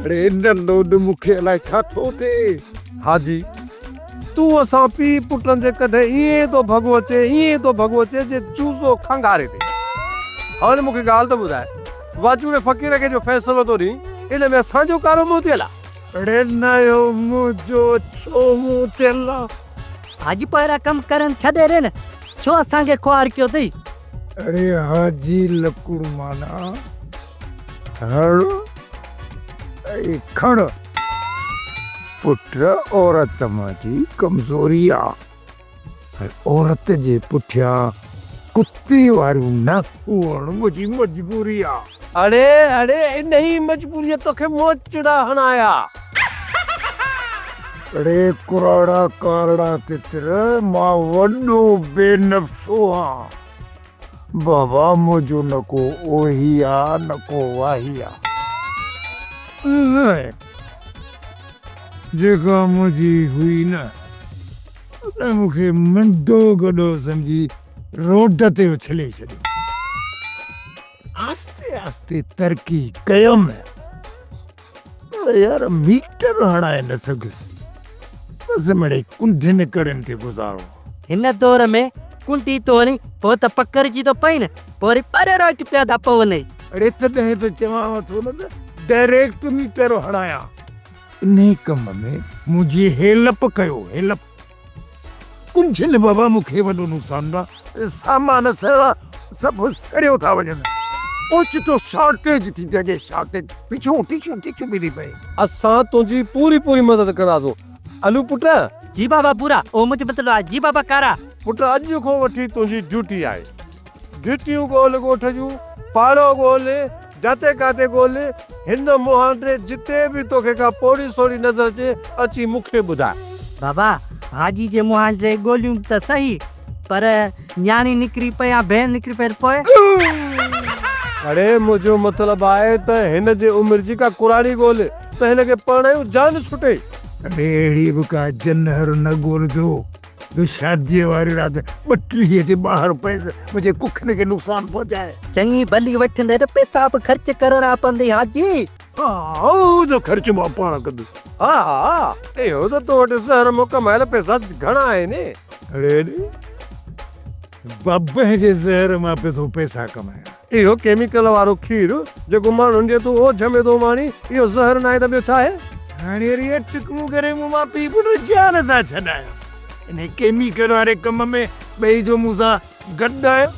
اڙي نه لوڏ مون کي الائي ڇا ٿو ٿئي. حاجي، تون اسان پيء پٽن جي ڪڍ ائين ٿو ڀڳو اچين، ائين ٿو ڀڳو اچين جيئن چوزو کنگهاري تي. هاڻي مون کي ڳالهه ته ٻڌاء، واچوڙي فقير کي جو فيصلو ٿو ڏين، ان ۾ اسان جو ڪارو منهن ٿيل آ؟ اڙي نه اهو منهنجو اڇو منهن ٿيل آ. حاجي پوء اهڙا ڪم ڪرڻ ڇڏي ڏي نه، ڇو اسان کي خوار ڪيو اٿئي؟ اڙي حاجي لڪڙ معنيٰ هڙ ۽ کڻ. پٽ عورت منهنجي ڪمزوري آ ۽ عورت جي پٺيان ڪتي واريون ناکون هڻڻ منهنجي مجبوري آ. اڙي اڙي انهي مجبوريء توکي موچڙا هڻايا. اڙي ڪراڙا ڪارڙا تتر مان وڏو بي نفسو هان. بابا منهنجو نه ڪو اوهي آ نه ڪو واهي آ. جيڪا منهنجي هئي نه ان مون کي منڊو گڏو سمجهي روڊ تي اڇلي ڇڏيو. آهستي آهستي ترقي ڪيم پر يار ميٽر هڻائي نه سگهيس. بس مڙئي ڪنڊين ڪڙين تي گذارو. هن دور ۾ ڪنڊي ٿو هڻين پوء ته پڪڙجي ٿو پئين نه پوء وري ٻرڙاٽ پيا ٿا پونئي. اڙي تڏهن ته چوانو ٿو نه ته ڊائريڪٽ ميٽر هڻايان. انهي ڪم ۾ منهنجي هيلپ ڪيو هيلپ. ڪنجهن بابا مون کي وڏو نقصان آ. سامان سڙا سڀ سڙيو ٿا وڃن. اوچتو شارٽيج ٿي ٿي اڳي شارٽيج پڇون ٽشون ٽشون به ٿي پئي. اسان تنهنجي پوري پوري مدد ڪنداسون علو پٽ. جي بابا پورا او منهنجو مطلب آهي جي بابا ڪارا. پٽ اڄ کان وٺي تنهنجي ڊيوٽي آهي گهٽيون ڳول ڳوٺ جون پاڙو ڳول جاتي ڪاتي ڳول هن مهانڊي جتي به توکي ڪا پوڙهي سوڙهي نظر اچي اچي مون کي ٻڌاء. بابا حاجي جي مهانڊي ڳوليون ته سهي پر نياڻي نڪري پئي يا ڀيڻ نڪري پئي ته پوء؟ اڙي منهنجو مطلب آهي ته هن جي عمر جي ڪا ڪراڙي ڳول ته هن کي پرڻايون جان ڇٽي. اڙي اهڙي به ڪا جنهر نه ڳولجو جو شاديء واري رات ٻٽيهه جي ٻاهر پئس منهنجي ڪکن کي نقصان پهچائي. چڱي ڀلي وٺندي ته پئسا به خرچ ڪرڻا پوندئي حاجي. ها اهو ته خرچ مان پاڻ ڪندس. ها ها اهو ته تو وٽ زهر مان ڪمايل پئسا گهڻا آهن. اڙي اڙي بابي جي زهر مان پيو ٿو پئسا ڪمايان. اهو ڪيميڪل وارو کير جيڪو ماڻهن جي تون اوجهه ۾ ٿو ماڻين اهو زهر ناهي ته ٻيو ڇا آهي؟ هاڻي وري اٽڪون ڪري مون مان پيء پٽ جان ٿا ڇڏايو. انهي ڪيميڪل واري ڪم ۾ ٻئي جو مون سان گڏ آهيو.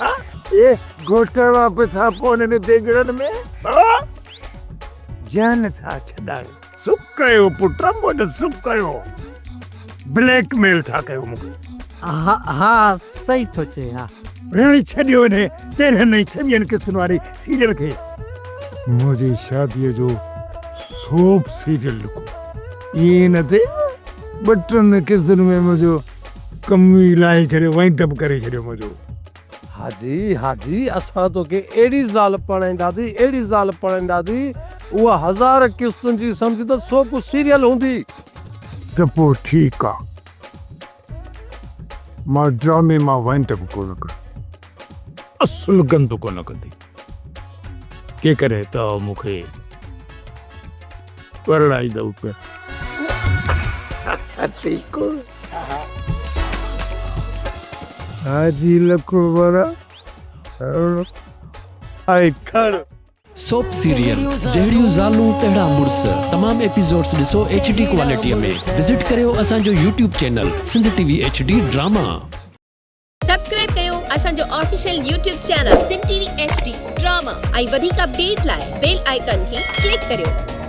ها اهي گهوٽ مان به ٿا پون انهن ديڳڙن ۾. ها جان ٿا ڇڏايو. سڪ ڪيو پٽ مون سڪ ڪيو. بليڪ ميل ٿا ڪيو مون کي. ها ها صحيح ٿو چئي ها. ڀيڻ ڇڏيو انهي تيرهن ۽ ڇويهن قسطن واري سيريل کي. منهنجي شاديء جو سوپ سيريل لکو. ائين نه ٿئي ٻه ٽن قسطن ۾ منهنجو ڪم ئي لاهي ڇڏيو وائنڊ اپ ڪري ڇڏيو منهنجو. حاجي حاجي اسان توکي اهڙي زال پرڻائينداسين اهڙي زال پرڻائينداسين اها هزار قسطن جي سمجهه ته سوپ سيريل هوندي. ته پوء ٺيڪ آ. مان ڊرامي مان وائنڊ اپ ڪونه ڪندس. اصل گند ڪونه ڪندي. جيڪڏهن توهان مون کي پرڻائيندؤ ته. ٺيڪ حاجي لکڻ وارا آء کڻ. سوپ سيريل جهڙيون زالون تهڙا مڙس تمام ايپيسوڊس ڏسو ايڇ ڊي ڪوالٽي ۾ وزٽ ڪريو اسان جو YouTube channel Sindh T V H D drama. Subscribe ڪيو اسان جو official YouTube channel Sindh T V H D drama ۽ وڌيڪ اپڊيٽ لاء بيل آئيڪان کي ڪلڪ ڪريو.